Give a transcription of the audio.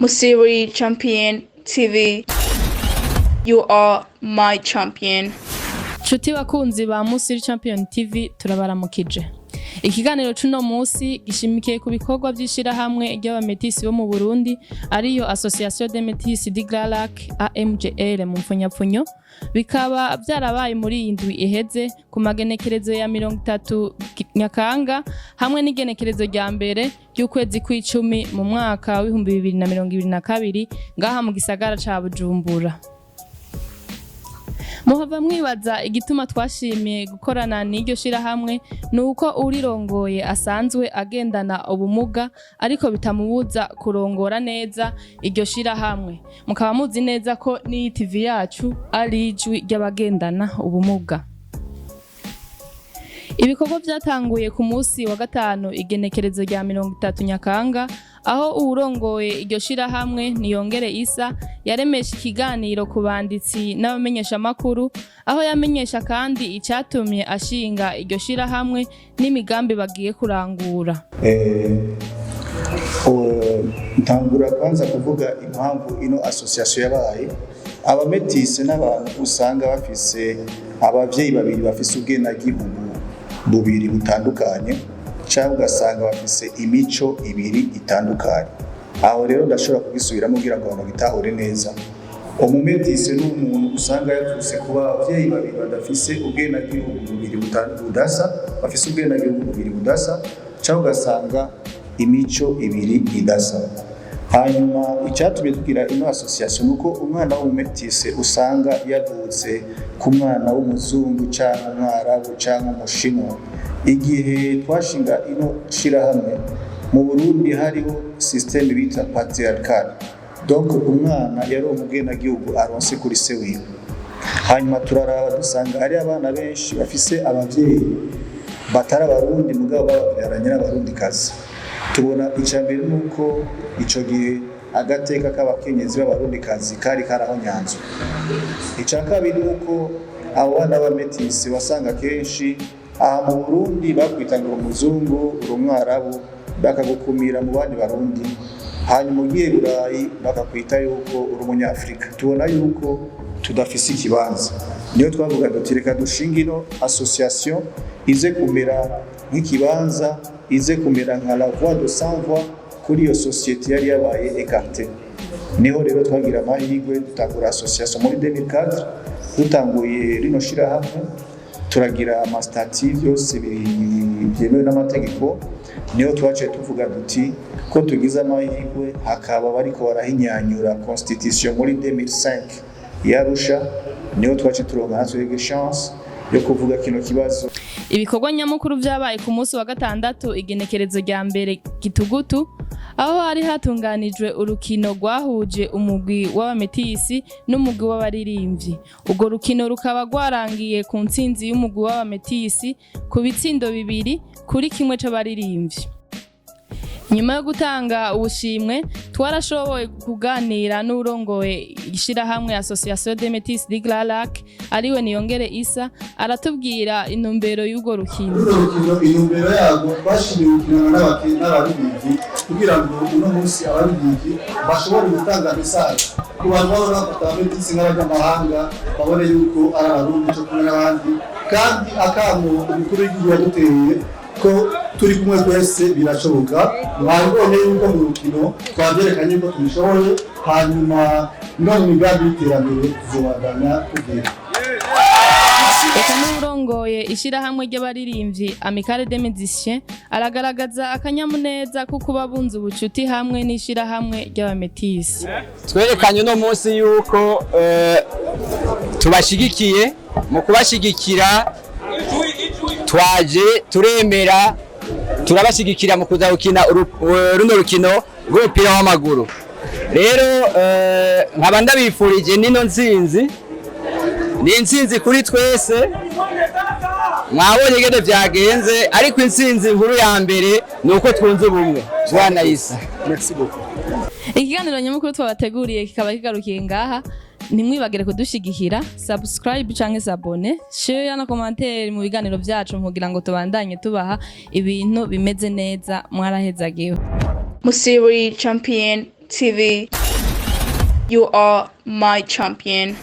Musiri Champion TV. You are my champion. Nshuti bakunzi ba Musiri Champion TV, turabaramukije. Ikiganiro c'uno musi gishimikiye ku bikorwa vy'ishirahamwe ry'abametisi bo mu Burundi, ariyo Association des Métis du Grands Lacs, AMGL mu mfunyapfunyo. Bikaba vyarabaye muri iyi ndwi iheze ku magenekerezo ya 30 Nyakanga hamwe n'igenekerezo rya 1 ry'ukwezi kw'icumi mu mwaka w'2022 ngaha mu gisagara ca Bujumbura. Muhava mwibaza igituma twashimiye gukorana n'iryo shirahamwe. Ni uko urirongoye asanzwe agendana ubumuga, ariko bitamubuza kurongora neza iryo shirahamwe. Mukaba muzi neza ko n'iyi TV yacu ari ijwi ry'abagendana ubumuga. Ibikorwa vyatanguye ku munsi wa gatanu, igenekerezo rya 30 Nyakanga, aho uwurongoye iryo shirahamwe, Niyongere Isa, yaremesha ikiganiro ku banditsi n'abamenyeshamakuru, aho yamenyesha kandi icatumye ashinga iryo shirahamwe n'imigambi bagiye kurangura. Ntangura kwanza kuvuga impamvu ino association yabaye. Abametise n'abantu usanga bafise abavyeyi babiri bafise ubwenegihugu bubiri butandukanye, cyangwa ugasanga bafise imico ibiri itandukanye. Aho rero ndashobora kugisubiramo kugira ngo abantu bagitahure neza. Umumetise ni umuntu usanga yavutse kuba abavyeyi babiri badafise ubwenegihugu bubiri budasa, bafise ubwenegihugu bubiri budasa, cyangwa ugasanga imico ibiri idasa. Hanyuma icyatumye tugira ino association nuko umwana w'umumetise usanga yavutse ku mwana w'umuzungu cyangwa umwarabu cyangwa umushinwa. Igihe twashinga ino shirahamwe mu Burundi, hariho système bita patriarcal, donc umwana yaronka ubwenegihugu aronse kuri se wiwe. Hanyuma turaraba dusanga hari abana benshi bafise abavyeyi batari Abarundi, mugabo bababyaranye n'Abarundikazi. Tubona icya mbere ni uko ico gihe agateka k'abakenyezi b'Abarundikazi kari karahonyanzwe. Icya kabiri ni uko abo bana b'abametisi wasanga kenshi aha mu Burundi bakwita ngo uri umuzungu, uri umwarabu, bakagukumira mu bandi Barundi. Hanyuma ugiye Burayi bakakwita yuko uri Umunyafurika. Tubona yuko tudafise ikibanza. Niyo twavuga duti: "Reka dushinge ino association ize kumera nk'ikibanza, ize kumera nka la voix de sans voix kuri iyo société yari yabaye écartée." Niho rero twagira amahirwe dutangura association muri 2004. Dutanguye rino shirahamwe, turagira ama statuts byose byemewe n'amategeko. Niho twaciye tuvuga duti ko tugize amahirwe hakaba bariko barahinyanyura constitution muri 2005 yarusha, niho twaciye turonka natwe chance yo kuvuga kino kibazo. Ibikorwa nyamukuru vyabaye ku munsi wa gatandatu, igenekerezo rya 1 Gitugutu, aho hari hatunganijwe urukino rwahuje umugwi w'abametisi n'umugwi w'abaririmbyi. Urwo rukino rukaba rwarangiye ku ntsinzi y'umugwi w'abametisi ku bitsindo 2-1 c'abaririmbyi. Nyuma yo gutanga ubushimwe, twarashoboye kuganira n'urongoye ishirahamwe Association des Métis du Grands Lacs, ariwe Niyongere Isa, aratubwira intumbero y'urwo rukino. Runo rukino, intumbero yarwo, twashimiye gukinana n'abaririmbyi kugira ngo uno munsi abaririmbyi bashobore gutanga message ku bantu baba bafata abametisi nk'abanyamahanga, babone yuko ari Abarundi cyo kumwe n'abandi. Kandi akamo umukuru w'igihugu yaduteye ko turi kumwe twese birashoboka, mwabibonye yuko mu rukino twabyerekanye yuko tubishoboye. Hanyuma no mu migambi y'iterambere tuzobandanya tugera. Eka n'urongoye ishirahamwe ry'abaririmbyi, Amicale des Musiciens, aragaragaza akanyamuneza ko kuba bunze ubucuti hamwe n'ishirahamwe ry'abametisi. Twerekanye uno munsi yuko tubashigikiye. Mu kubashigikira, twaje turemera turabashigikira mu kuza gukina runo rukino rw'umupira w'amaguru. Rero nkaba ndabifurije nino ntsinzi. Ni intsinzi kuri twese. Mwabonye ingene vyagenze, ariko intsinzi nkuru ya mbere ni uko twunze ubumwe. Bwana Isa, Merci beaucoup. Ikiganiro nyamukuru twabateguriye kikaba kigarukiye ngaha. Ntimwibagire kudushigikira subscribe canke s'abonner, share na commentaire mu biganiro vyacu kugira ngo tubandanye tubaha ibintu bimeze neza. Mwarahezagiwe. Musiri Champion. TV. You are my champion.